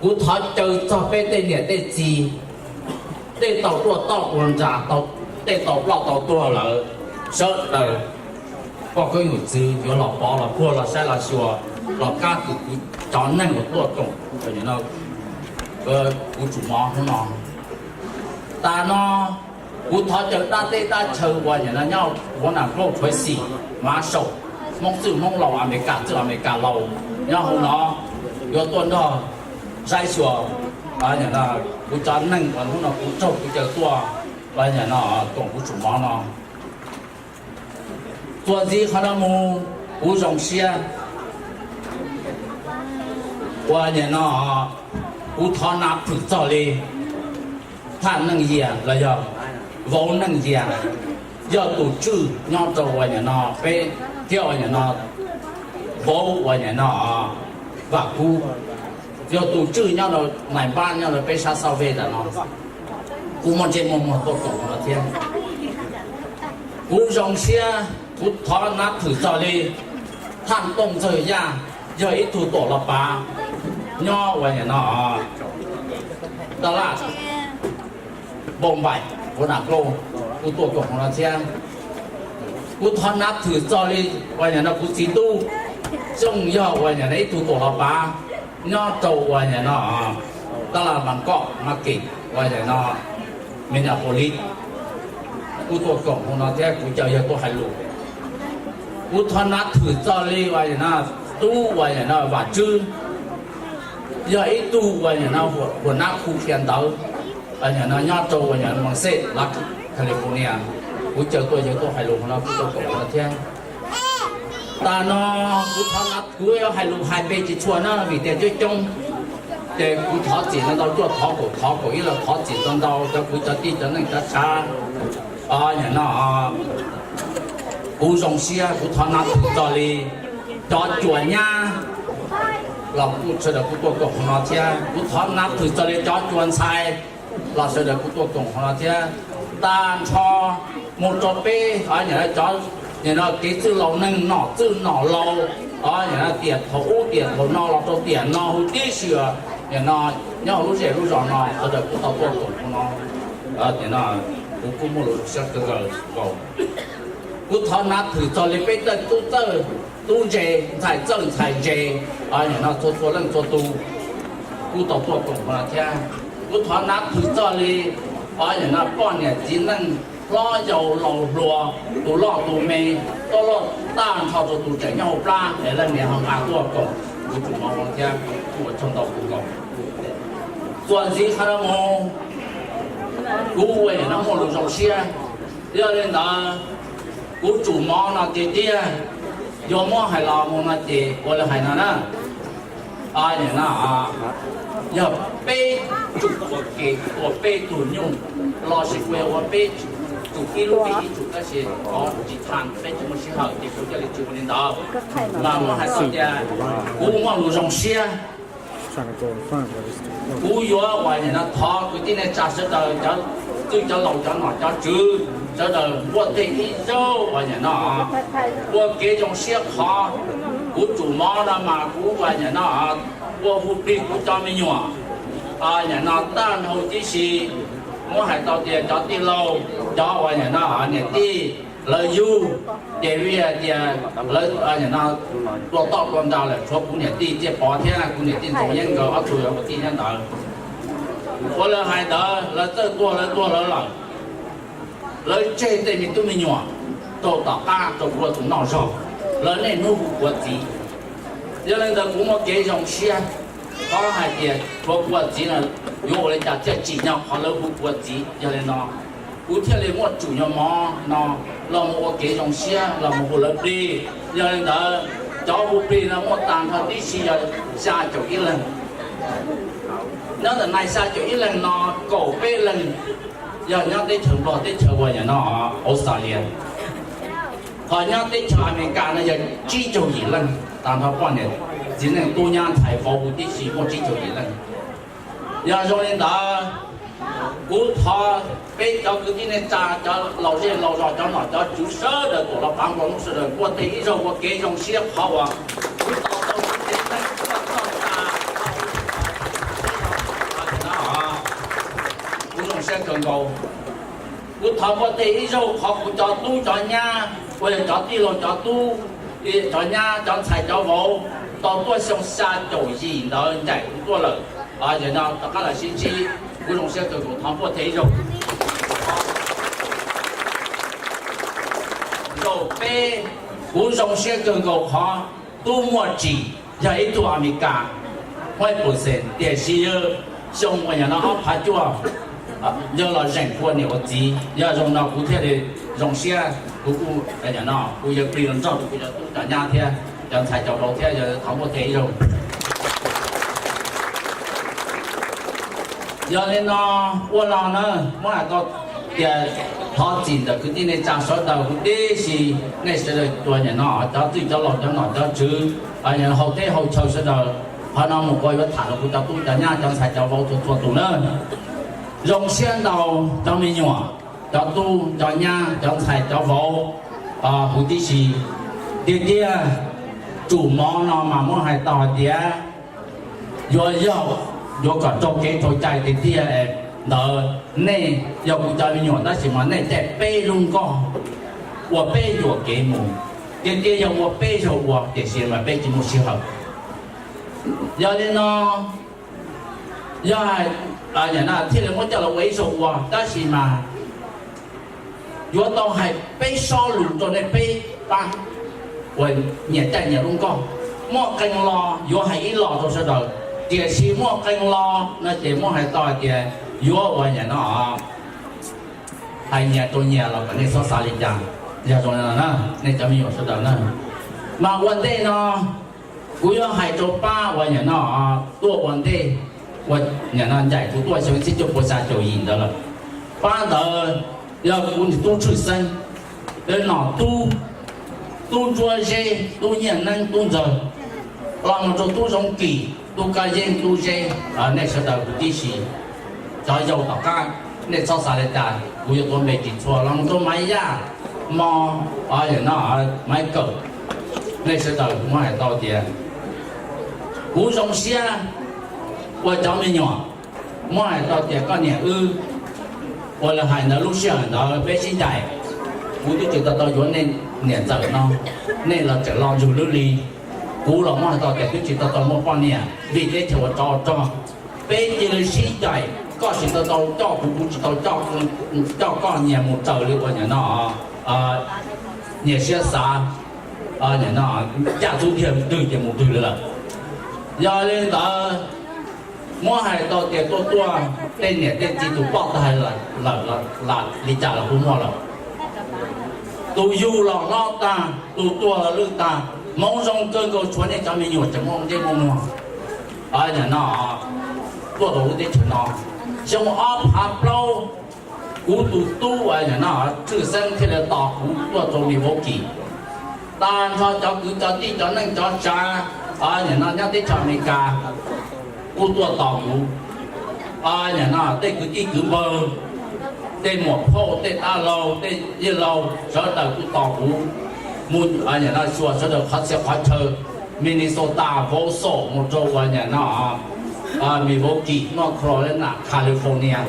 kuv thov caw txog peb tej niam tej txiv, tej tau tuaj toj ua ntsa, tej tau ploj tau tuag lawm, sawv daws, poj koob yawm txwv yuav los pov los puag los saib los xyuas, los kab kwv cov neeg uas tuaj koom kuv tsum mov hnub no. Tas no, kuv thov caw dab teb dab chaw uas nyob huv nram Nplog Thuav Xim, Mav Saum, Hmoob txwj Hmoob laus, Amelikas txwj Amelikas laus nyob hauv no yuav tuaj nrog saib xyuas, nim no kuv cov neeg uas hnub no kuv raug kuv cawm tuaj, nim no koom kuv tsum mov no. Txuas ntxiv qhov no mus, kuv zoo siab uas nim no kuv thov nav thwm txog li Thaj Neej Yias los yog Vauv Neej Yias, yog tus tswj nyob rau uas nim no peb thiab uas nim no vauv uas nim no Vam Kub, yog tus tswj nyob rau Nais Npab nyob rau peb sab Xauj Vej ntawm no. Kuv muaj ntsej muag muag tuaj koom no thiab. Kuv zoo siab, kuv thov nav thwm txog li Thaj Tooj Ntxawg Yaj, yog ib tug tuam los pav nyob uas nim no Dallas, Npauj Npaim, Huav Nam Lauj, kuv tuaj koom no thiab. Kuv thov nav thwm txog li uas nim no kuv txiv tub Xyooj, yog uas nim no ib tug tuam los pav nyob rau uas nim no Dallas, Npas Koj, Mas Kes, uas nim no Minneapolis, kuv tuaj koom no thiab kuv caw yawg tuaj hais lus. Kuv thov nav thwm txog li uas nim no tub uas nim no Vam Tswb, yog ib tug uas nim no Huam Nab Khu Qhia Ntawv, nim no nyob rau uas nim no Merced, California, kuv caw tuaj yawg tuaj hais lus no kuv tuaj koom no thiab. Tag no kuv thov nav, kuv yuav hais lus hais npe tsis tshua na vim tias coob coob, ces kuv thov txim ntau ntau, cuaj thov kaum thov kaum ib los thov txim ntau ntau cov kwv cov tij cov neej cov tsav. Nim no kuv zoo siab, kuv thov nav thwm txog li cov cua nyab los kuj sawv daws kuj tuaj koom no thiab. Kuv thov nav thwm txog li cov cua ntxhais los sawv daws kuj tuaj koom no thiab. Tag nrho mus rau peb nim no cov nim no kev txwj laus neeg nom txwj nom laus, nim no tiam thaum ub tiam thaum no los rau tiam no huv tib si, nim no nyob hauv lub zej lub zos no sawv daws kuj tau tuaj koom no. Nim no kuv kuj muaj lus zoo siab kawg nkaus. Kuv thov nav thwm txog li peb tej tub txawj tub ntse, ntxhais txawj ntxhais ntse, nim no txhua txhua leej txhua tus kuj tau tuaj koom no thiab. Kuv thov nav thwm txog li nim no poj niam txiv neej, hlob yau laus hluas, tus loj tus me, toj loj tag nrho rau tus tseem nyob hauv plab es leej niam ho nqa tuaj koom kuv tsum mov no thiab, kuj ua tsaug ntau kawg nkaus. Txuas ntxiv qhov no mus, kuv ua nim no muaj lus zoo siab. Yog li ntawd, kuv tsum mov no tiag tiag, yuav muab hais los mus no ces ua li hais no na. Nim no yog peb tsum ua ke ua peb tug nyuj, lossis kuj yog ua peb tsum ib lub peb ib tsum, tab sis qhov tsis tham peb tsis muaj sij hawm ces kuv thiaj li tsis ua li ntawd. Mas muab hais txog tias kuv muaj lus zoo siab, kuv yuav uas nim no thov kwv tij neej tsa sawv daws, cov txwj cov laus cov nom cov tswv sawv daws npuaj tej ib zaug uas nim no ua kev zoo siab qhov kuv tsum mov no mas kuv uas nim no ua hu plig kuv cov me nyuam nim no tag nrho tib si. Muab hais tau tias cov tij laug, cov uas nim no niam tij, lawv yug ces vim hais tias lawv nim no tua toj tua nra lawm, tshuav kuv niam tij Txiaj Pov thiab kuv niam tij Ntxoov Yeeb nkawd ob tug ua tij nyob ntawd. Ua lawv hais ntawd lawv txawj tuag lawv tuag lawv lawm, lawv tseg tej me tub me nyuam rau tom qab rau kuv ua tus noj zog, lawv niaj hnub hu kuv ua txiv. Yog li ntawd kuv muaj kev zoo siab, qhov hais tias tshuav kuv ua txiv no yuav ua li cas thiaj tsim nyog qhov lawv hu kuv ua txiv. Yog li no kuv thiaj li muaj tsum nyuag mov no los mus ua kev zoo siab los mus hu lawv plig. Yog li ntawd cov hu plig no muaj tag nrho tib si yog xya caum ib leeg. Nyob ntawm nais xya caum ib leeg no kaum peb leeg yog nyob teb chaws Nplog teb chaws uas nim no Australia. Ho nyob teb chaws Amelikas no yog tsib caug yim leej, tag nrho poj niam txiv neej tub nyab ntxhais vauv huv tib si muaj tsib caug yim leej. Yog zoo li ntawd, kuv thov peb cov kwv tij neej tsa, cov laus zej laus zos, cov nom cov tswv sawv daws, tuam los pav nplua nuj sawv daws npuaj tej ib zaug ua kev zoo siab qhov uas kuv tau tau kuv tsev neeg tuaj txog tas. Kuv zoo siab kawg nkaus. Kuv thov npuaj tej ib zaug qhov kuv cov tub cov nyab uas yog cov tij laug cov tub, cov nyab cov ntxhais cov vauv tau tuaj xyoo xya caum yim ntawd ncaim kuv tuaj lawm. Yog no rov qab los sib ntsib, kuv zoo siab kawg, kuv thov npuaj tej ib zaug. Zaum peb, kuv zoo siab kawg nkaus qhov tub Muaj Tsim yog ib tug Amelikas, Muaj ib pum xees, tiam sis yog xyoo uas yog no ob phav cuaj, yog los zeem ua niam ua txiv, yog zoo no kuv thiaj li zoo siab, kuv kuj no kuv yuav plig los nrog kuv cov tub cov nyab thiab cov ntxhais cov vauv thiab yog thov muaj tes ib zaug. Yog li no, ua los na, muab hais tau tias thov txim ntawm kwv tij neej tsa sawv daws huv tib si, nej sawv daws ua niam no cov txwj cov laus cov nom cov tswv, haus teb haus chaw sawv daws, qhov no mus ua yuav tham rau kuv cov tub cov nyab cov ntxhais cov vauv txhua txhua tus na. Zoo siab ntau cov me nyuam, cov tub cov nyab cov ntxhais cov vauv huv tib si. Tiag tiag, tsum mov no mas muab hais tau hais tias yuav yog, yuav kom raug kev raug cai tiag tiag ntawd, nej yog kuv cov me nyuam tab sis mas nej caij peb lub nkoj ua peb yuam kev mus. Tiag tiag yog ua peb zaug ua tiam sis mas peb tsis muaj sij hawm. Yog li no, yog hais thiaj li muab coj los ua ib zaug ua tab sis mas yuav tau hais peb sob lus rau nej peb pab uas nyias caij nyias lub nkoj. Muaj qee lo yuav hais ib lo rau sawv daws, tiam sis muaj qee lo no ces muab hais tau hais tias yuav ua niam no hais nyias rau nyias los kom nej txhob xav li cas. Yog zoo no, nej cov me nyuam sawv daws na, mas ua ntej no kuv yuav hais rau pab uas niam no tuaj ua ntej, ua niam no ncaim kuv tuaj xyoo ib txhiab cuaj pua xya caum yim ntawd lawm. Pab ntawd yog kuv niag tub Tshwj Xeeb, nom tub, tub Ntsuab Zeb, tub Nyiaj Neeb, tub Ntxawg, los mus rau tub Zoov Kim, tub Kab Yeeb, tub Zeb, nej sawv daws huv tib si. Cov yau tom qab nej txhob xav li cas, kuv yuav tuav npe tsis txhua, los mus rau Maiv Yaj, Mo, no Maiv Kawm, nej sawv daws muab hais tau tias kuv zoo siab ua cov me nyuam, muab hais tau tias koj niam wb ua li hais ntawd lub sij hawm ntawd peb sib ncaim, kuv twb tsis tau tau yuav nej niam ntxawm no, nej los tseem los ntsug lwb li. Kuv los muab hais tau tias twb tsis tau tau muaj poj niam vim teb chaws ua tsov ua rog, peb cia li sib ncaim, koj tsis tau tau coj kuv, kuv tsis tau coj koj, nyias mus raws li uas niam no nyias siab xav, niam no caj txub tiag twg ces mus twg li lawm. Yog li ntawd, muab hais tau tias tuaj tuaj tej niam tej txiv tus poj tag lawm, li cas los kuj muaj lawm. Tus yug los hlob tag, tus tuag los lwj tag, hmoov zoo kawg nkaus tshuav nej cov me nyuam tseem muaj ntsej muaj muag. Niam no tuaj rau lub teb chaws no, xyoo ob phav plaub, kuv tus tub niam no Tshwj Xeeb thiaj li tos kuv tuaj rau Milwaukee. Tag nrho cov kwv cov tij cov neej cov tsav niam no nyob teb chaws Amelikas kuj tuaj tos kuv. Niam no tej kwv tij kwv npawg, tej muam phauj, tej dab laug, tej yawg laug sawv daws kuj tos kuv mus, niam no xyuas sawv daws qhov txhia qhov chaw, Minnesota, vauv xom mus rau uas niam no Milwaukee, North Carolina, California.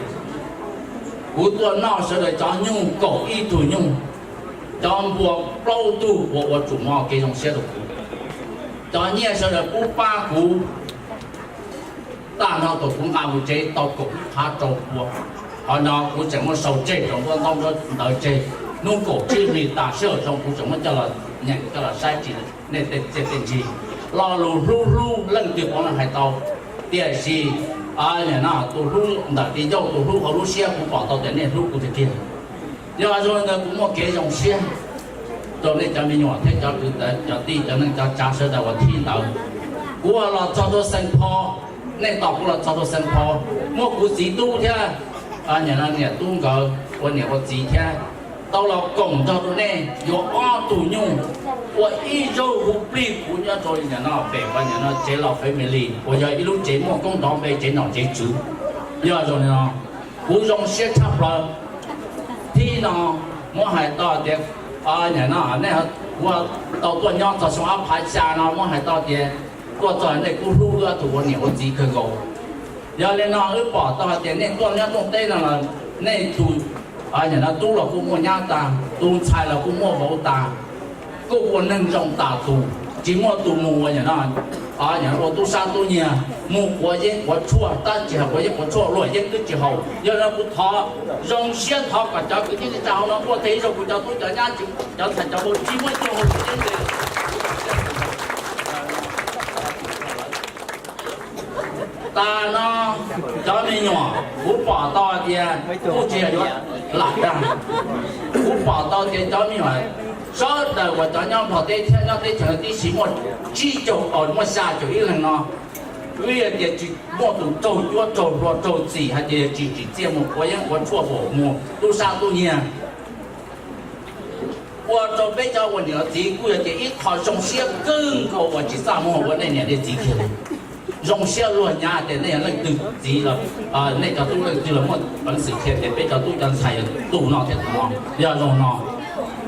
Kuv tuaj noj sawv daws cov nyuj kaum ib tug nyuj, cov npua plaub tug uas ua tsum mov kev zoo siab rau kuv. Cov nyiaj sawv daws pub pab kuv, tag nrho thaum kuv nqa mus tsev tau kaum ib phav rau pua. Qhov no kuv tseem muab sau tseg rau nruab ntaub nruab ntawv tseg, hnub kaum tsib hli tas sij hawm zoo kuv tseem muab coj los nyeem coj los saib tsis nej tej txiaj tej ntsig. Lo lus hlub hlub leej twg puav leej hais tau, tiam sis niam no tus hlub ntawm tis ncauj tus hlub hauv lub siab kuv pom tau tias nej hlub kuv tiag tiag. Yog zoo li ntawd kuv muaj kev zoo siab rau nej cov me nyuam thiab cov kwv cov tij cov neej cov tsav sawv daws uas thib ntawd. Kuv los txog rau Saint Paul, nej tos kuv los txog rau Saint Paul, muab kuv txiv tub thiab niam no niam tub nkawd ua niam ua txiv thiab tau los koom nrog rau nej yuav ob tug nyuj ua ib zaug hu plig kuv nyob rau niam no pem uas niam no tsev laus family uas yog ib lub tsev muaj koob nrov npe tsev nom tsev tswv. Yog zoo li no, kuv zoo siab tshaj plaws. Thib no muab hais tau tias niam no nej, kuv tau tuaj nyob txog xyoo ob phav xya no muab hais tau tias tuaj txog nej kuj hlub wb ob tug ua niam ua txiv kawg nkaus. Yog li no wb pom tau hais tias nej tuaj nyob rooj teb no los nej tus niam no tub los kuj muaj nyab tas, tus ntxhais los kuj muaj vauv tas, kuj ua neeg zoo tas tus, tsis muaj tus mus uas niam no ua tub sab tub nyiag, mus quav yeeb quav tshuaj, tab tsis hais quav yeeb quav tshuaj, luam yeeb twb tsis haus. Yog li no kuv thov zoo siab thov kom cov kwv tij neej tsa hauv no muaj tes ib zaug kuv cov tub cov nyab, cov ntxhais cov vauv tsis muaj ib tug haus yeeb li. Tas no, cov me nyuam, kuv pom tau hais tias kuj tsis yog yuav lam dag, kuv pom tau tias cov me nyuam sawv daws uas cov nyob Nplog teb thiab nyob teb chaws tib si muaj tsib caug, muaj xya caum ib leeg no, wb hais tias tsis muaj tus raug cuab raug hluas raug txim hais tias tsis tsim txiaj mus quav yeeb quav tshuaj pam mus tub sab tub nyiag. Ua rau peb cov ua niam ua txiv kuj yog tias ib qho zoo siab kawg nkaus uas tsis txaj muag ua nej niam nej txiv kiag li. Zoo siab luag nyav tias nej yog leej twg txiv los, nej cov tub leej twg los muaj peev xwm qhia tias peb cov tub cov ntxhais yog tus no thiab tus no, yog zoo no.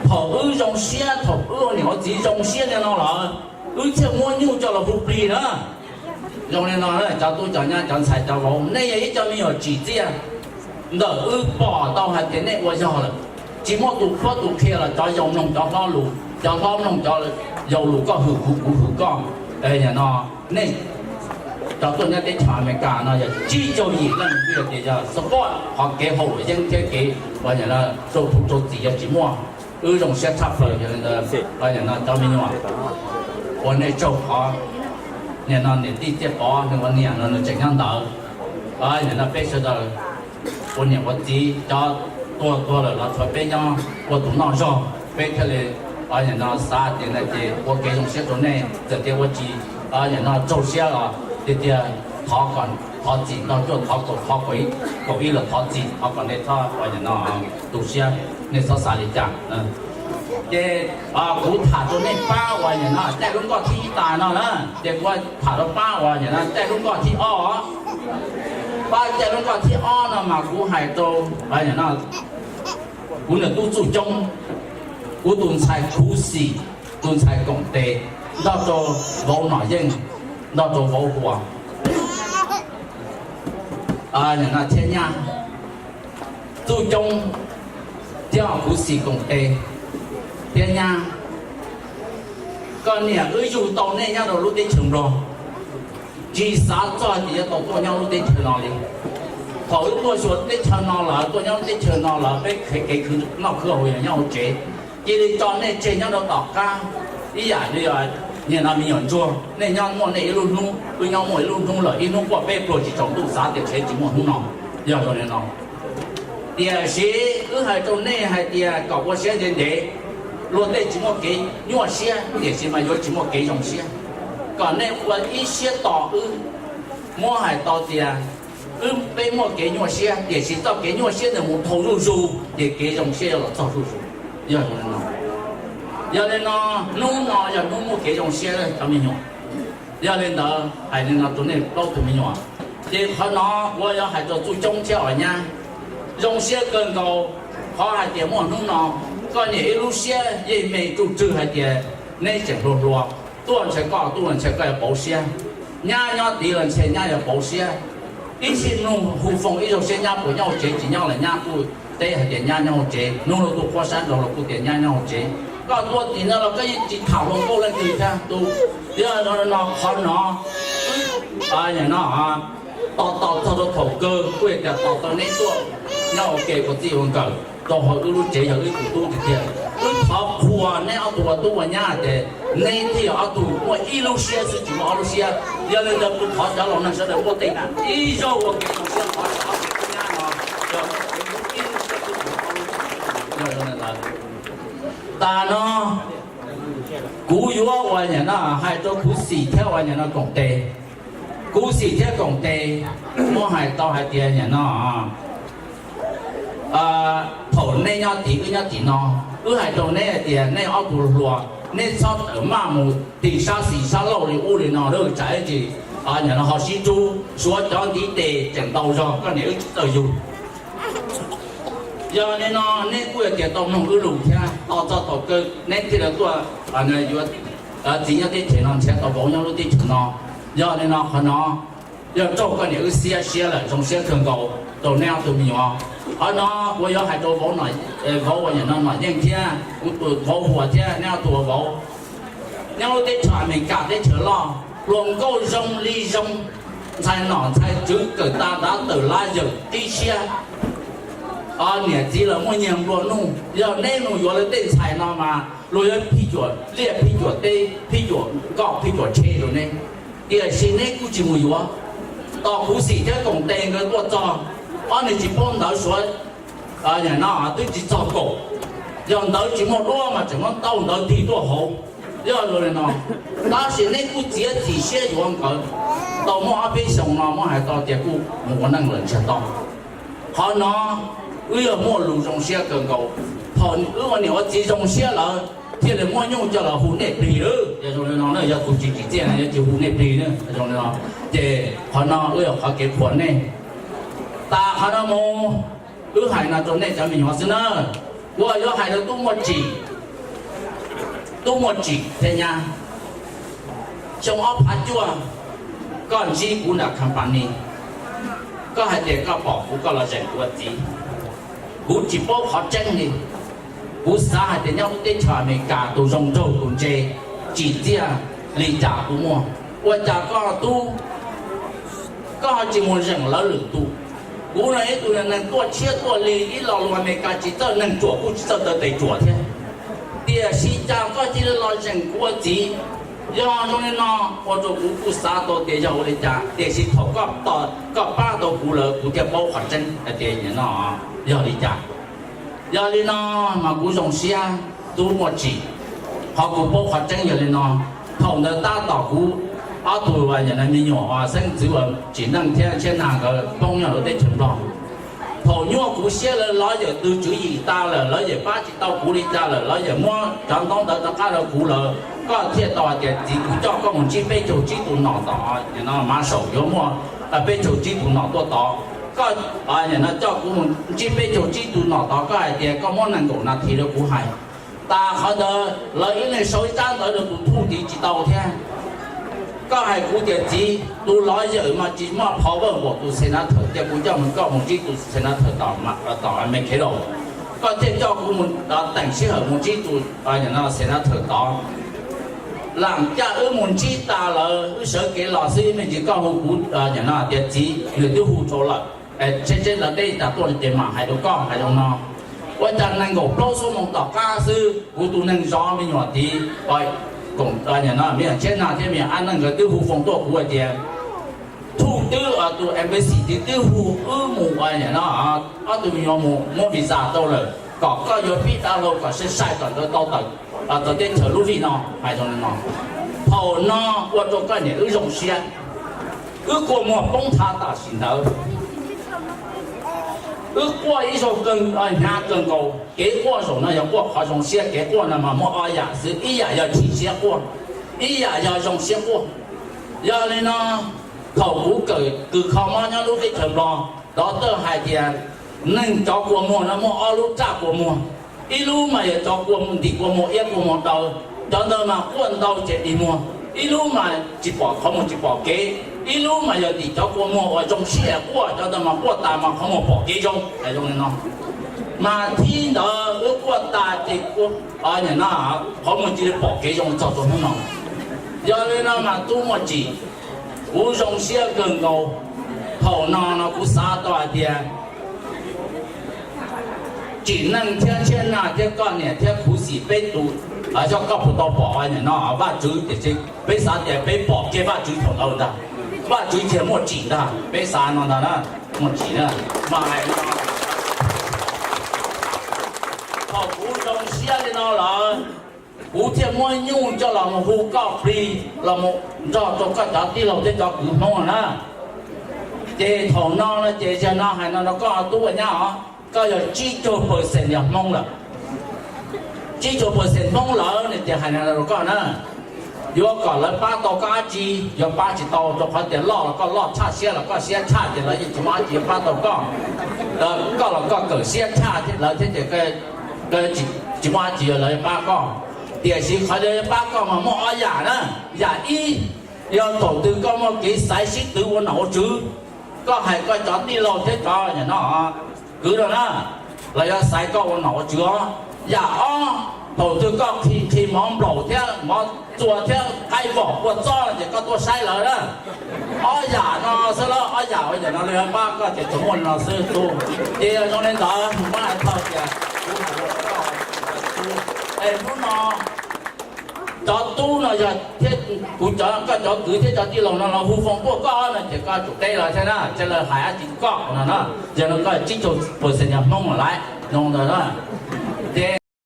Thaum wb zoo siab, thaum wb ua niam ua txiv zoo siab li no lawm, wb thiaj muab nyuj coj los hu plig na. Zoo li no, cov tub cov nyab cov ntxhais cov vauv, nej yog ib cov me nyuam tsim txiaj ntawm wb pom tau hais tias nej ua yog lawm. Tsis muaj tus qhuab tus qhia los cov yau mloog cov hlob lus, cov hlob mloog cov yau lus, koj hwm kuv kuv hwm koj. No, nej cov tuaj nyob teb chaws Amelikas no yog tsib caug yim leej, kuj yog tias yog support qhov kev haum luam yeeb thiab kev rau phuv rau txim yog tsis muaj. Wb zoo siab tshaj plaws. Yog li ntawd, no cov me nyuam, ua nej tsaug qhov nim no niam tij Txiaj Pov nws ua niam no nws tseem nyob ntawd. Nim no peb sawv daws ua niam ua txiv cov tuag tuag lawm los tshuav peb nyob ua tus noj zog, peb thiaj li nim no xav tias no ces ua kev zoo siab rau nej. Txawm tias ua tsis nim no raug siab los tiag tiag, thov kom thov txim nrog cuaj thov kaum, thov kaum ib los thov txim, thov kom nej txhob ua nim no tu siab, nej txhob xav li cas. Ces kuv tham rau nej pab uas nim no caij lub nkoj thib ib tas no na, ces kuv tham rau pab uas nim no caij lub nkoj thib ob. Pab caij lub nkoj thib ob no mas kuv hais rau nim no kuv niam tub Txuj Coob, kuv tus ntxhais khuv xim, tus ntxhais koom tes, nrog rau vauv Nom Yeej, nrog rau vauv Huas thiab nyab. Txuj Coob thiab khuv xim koom tes thiab nyab, koj niam wb yug tau nej nyob rau lub teb chaws Nplog, tsis xav txog tias yuav tau tuaj nyob lub teb chaws no li. Thaum wb tuaj xyuas teb chaws no lawm, tuaj nyob lub teb chaws no lawm, peb kev khwv noj khwv haus yog nyob hauv tsev, cia li tso nej tseg nyob rau tom qab. Ib yam li nim no me nyuam ntsuag, nej nyob muaj nej ib lub hnub, wb nyob muaj ib lub hnub lawm, ib hnub quaj peb pluag tsis tsaus ntuj xav tias ntshe tsis muaj hnub no. Yog zoo li no, tiam sis wb hais rau nej hais tias kom ua siab ntev ntev, luag tej tsis muaj kev nyuaj siab tiam sis mas yuav tsis muaj kev zoo siab. Kom nej ua ib siab tos wb, muab hais tau tias wb peb muaj kev nyuaj siab tiam sis txoj kev nyuaj siab ntawd mus dhau zuj zus ces kev zoo siab yuav los txog zuj zus. Yog zoo li no, yog li no, hnub no yog hnub muaj kev zoo siab cov me nyuam. Yog li ntawd hais li no rau nej plaub tug me nyuam, ces qhov no kuv yuav hais rau Txuj Coob thiab os nyab, zoo siab kawg nkaus qhov hais tias muaj hnub no, koj niam ib lub siab yeej me tsuj tswg hais tias neb tseem hluas hluas, tuaj ntshe koj tuaj los ntshe koj yuav pauv siab, nyab nyob tid los ntshe nyab yuav pauv siab. Ib sij mloog hu foom ib zaug seb nyab puas nyob hauv tsev, tsis nyob los nyab kuj teb hais tias nyab nyob hauv tsev, hnub luag tuaj qhuab sab nraud los kuj tias nyab nyob hauv tsev. Koj tuaj tim no los koj yeej tsis tham hluas nkauj leej twg thiab tus. Yog no qhov no, no tos tos txog rau thaum kawg kuj yog tias tos tau neb tuaj nyob ua ke ua txij ua nkawm rau hauv wb lub tsev yog wb tus tub tiag tiag. Wb thov qhuas neb ob tug ua tub ua nyab tias neb thiaj yog ob tug muaj ib lub siab xwb tsis muaj ob lub siab. Yog li ntawd kuv thov cov laus neeg sawv daws muaj tej ib zaug ua kev zoo siab thov ob tug tub nyab no, tas no kuv yuav ua nim no hais rau khuv xim thiab ua nim no koom tes. Khuv xim thiab koom tes, muab hais tau hais tias nim no thaum nej nyob tim wb nyob tim no, wb hais rau neb hais tias nej ob tug hluas, neb txhob tawm maj mus tim sab xis sab laug li ub li no lawm, tsam ib tsam nim no ho sib rub, suav cov ntiv tes tseem ntau zog koj niam wb tsis txawj yug. Yog li no neb kuj yog tias tau mloog wb lus thiab, tos txog thaum kawg neb thiaj li tuaj yuav txiv nyob teb chaws no nrhiav tau vauv nyob lub teb chaws no. Yog li no qhov no yog raug koj niam wb xiab siab lawm, zoo siab kawg nkaus rau neb ob tug me nyuam. Qhov no kuv yuav hais rau vauv, vauv uas nim no Nom Yeej thiab kuv tus vauv Huas thiab neb ob tug vauv, nyob lub teb chaws Amelikas teb chaws loj, hluas nkauj zoo li zoo, ntxhais nom ntxhais tswv kawm tas ntav tawm lav yawm qib siab. Niam txiv lawv muaj nyiag nplua nuj, yog neb mus yuav lawv tej ntxhais no mas luag yuav phij cuam liaj phij cuam teb phij cuam nkoj phij cuam tsheb rau neb, tiam sis neb kuj tsis mus yuav. Tos khuv xim thiab koom tes nkawd tuaj txog, ob niag tsis paub ntawv Suav, no twb tsis txog kaum, yog ntawv tsis muaj duab mas tseem muab ntau ntawv tig tuaj hauv. Yog li no, tab sis neb kuj txiav txim siab yuav nkawd. Tau muaj ob peb xyoos no muab hais tau tias kuj mus ua neej lawm ntsiag to. Qhov no wb yog muaj lus zoo siab kawg nkaus. Thaum wb ua niam ua txiv zoo siab lawm thiaj li muab nyuj coj los hu nej plig lawm. Yog zoo li no na, yog tus tsis tsim txiaj no yuav tsis hu nej plig na. Zoo li no, ces qhov no wb yog qhov kev qhuas nej. Tas qhov no mus, wb hais no rau nej cov me nyuam xwb na. Kuv yuav hais rau tub Muaj Tsim, tub Muaj Tsim thiab nyab, xyoo ob phav cuaj koj ntsib kuv nram company, koj hais tias koj pom kuv koj los zeem kuv ua txiv. Kuv tsis paub qhov tseeb li. Kuv xav hais tias nyob lub teb chaws Amelikas tus zoo nraug tus ntse tsim txiaj li cas kuv muaj. Ua cas koj tub, koj ho tsis mus zeem lawv lwm tus? Kuv no ib tug neeg tuaj tshiab tuaj lig ib lo lus Amelikas tsis txawj neeg ruam kuj tsis txawj taw tes ruam thiab. Tiam sis cas koj cia li los zeem kuv ua txiv? Yog zoo li no, ua rau kuv kuj xav tau tias yog ua li cas, tiam sis thaum koj pab tau kuv lawm kuv thiaj paub qhov tseeb hais tias no yog li cas. Yog li no mas kuv zoo siab tub Muaj Tsim, qhov kuv paub qhov tseeb yog li no. Thaum ntawd tab tom kuv ob tug me nyuam uas xeeb ntxwv uas Tsim Neej thiab Ntshiab Nag nkawd poob nyob lub teb chaws Nplog. Thaum nyuaj kuv siab lawv lawv yawm tw tswv yim tas lawm, lawv yawm pab tsis tau kuv li cas lawm, lawv yawm muab cov ntaub ntawv rov qab rau kuv lawm, koj thiaj tau hais tias txiv, kuv coj koj mus ntsib peb caug tsib tus nom tom no mas saum yuav muaj peb caug tsib tus nom tuaj tod. Koj no coj kuv mus ntsib peb caug tsib tus nom tod, koj hais tias koj muab nees nkaum nas this rau kuv hais. Tas qhov ntawd lawv ib leeg sau ib tsab ntawv rau tus thuj tid tsis tau thiab. Koj hais kuv tias txiv, tus lawv yawm mas tsis muaj power npaum tus senator, cia kuv coj mus, koj mus ntsib tus senator tom Amelikas, koj thiaj coj kuv mus teem sij hawm mus ntsib tus senator tod. Lam caj wb mus ntsib tas lawm, wb sawv kev los xwb, me ntsis koj hu kuv tias txiv, nws twb hu rau lawm, tseb tseb lawv teb tas tuaj ces mam hais rau koj hais zoo no. Ua cas nees nkaum plaub xuab moos tom qab xwb, kuv tus neeg zov me nyuam tid, me nyuam Ntshiab Nag thiab me nyuam Ab Neej nkawd twb hu foos tuaj kuv hais tias thuj twb, tus embassy tid twb hu wb mus, no, ob tug me nyuam mus muab visa tau lawm, kom koj yuav pib dav hlau kom sai sai kom nkawd tau tawm tau teb chaws lub vij no hais zoo li no. Thaum no ua rau koj niam wb zoo siab, wb kua muag poob thav tam sim ntawd. Wb quaj ib zaug hnyav kawg nkaus. Kev quaj zaum no yog quaj qhov zoo siab, kev quaj no mas muaj ob yam xwb, ib yam yog chim siab quaj, ib yam yog zoo siab quaj. Yog li no, thaum kuv kws kho mob nyob lub teb chaws Nplog, doctor hais tias neeg cov kua muag no muaj ob lub raj kua muag, ib lub mas yog cov kua ntim kua muag iab kua muag daw, cov ntawd mas quaj ntau ces dig muag, ib lub mas tsis pom qhov muag tsis pom kev, ib lub mas yog tim cov kua muag uas zoo siab quaj, cov ntawd mas quaj tas mas qhov muag pom kev zoo zoo li no. Mas thib ntawd wb quaj tas ces qhov muag cia li pom kev zoo txog rau hnub no. Yog li no mas tub Muaj Tsim, kuv zoo siab kawg nkaus. Thaum no no kuv xav tau hais tias Tsim Neej thiab Ntshiab Nag thiab koj niam thiab Khuv Xim peb tus, coj koj puas tau pom no Vajtswv, tiam sis peb xav tias peb pom kiag Vajtswv thaum ntawd ntag. Vajtswv cia muaj tsim ntag, peb xav no ntag na, muaj tsim na. Mas hais no, thaum kuv zoo siab li no lawm, kuv thiaj muab nyuj coj los mus hu koj plig los mus nrog rau koj cov tij laug thiab cov kwv Hmoob na. Ces thaum no no ces yog no hais no rau koj tub ua nyab os, koj yog tsib caug percent yog Hmoob lawm. Tsib caug percent Hmoob lawm no ces hais no rau koj na, yuav kom lawv pab tau koj dab tsi, yuav pab tsis tau, rau qhov tias loj los koj loj tshaj, siab los koj siab tshaj, ces lawv yeej tsis muaj dab tsi yuav pab tau koj. Koj los koj kawm siab tshaj thiab lawv thiab ces tsis muaj dab tsi lawv yuav pab koj. Tiam sis qhov lawv yuav pab koj mas muaj ob yam na. Yam ib, yog thaum twg koj muaj kev xaiv sib twv ua nom ua tswv, koj hais koj cov tij laug thiab cov no kwv no na, los yuav xaiv koj ua nom ua tswv os. Yam ob, thaum twg koj qhi qhi mov nplaum thiab mov txua thiab qaib vom kua txob no ces koj tuaj saib lawv na. Ob yam no xwb, ob yam uas yam no lawv yuav pab koj ces tsuas muaj li no xwb tub. Ces yog zoo li ntawd kuv muab hais tau tias, es hnub no Cov tub no yog thiab kuv cov, koj cov kwv thiab cov tij laug no los hu foom tuaj koj no ces koj tsum teb lawv thiab na, ces lawv hais dab tsi koj no na. Yog no koj tsib caug percent yog Hmoob lawm, zoo ntawd na.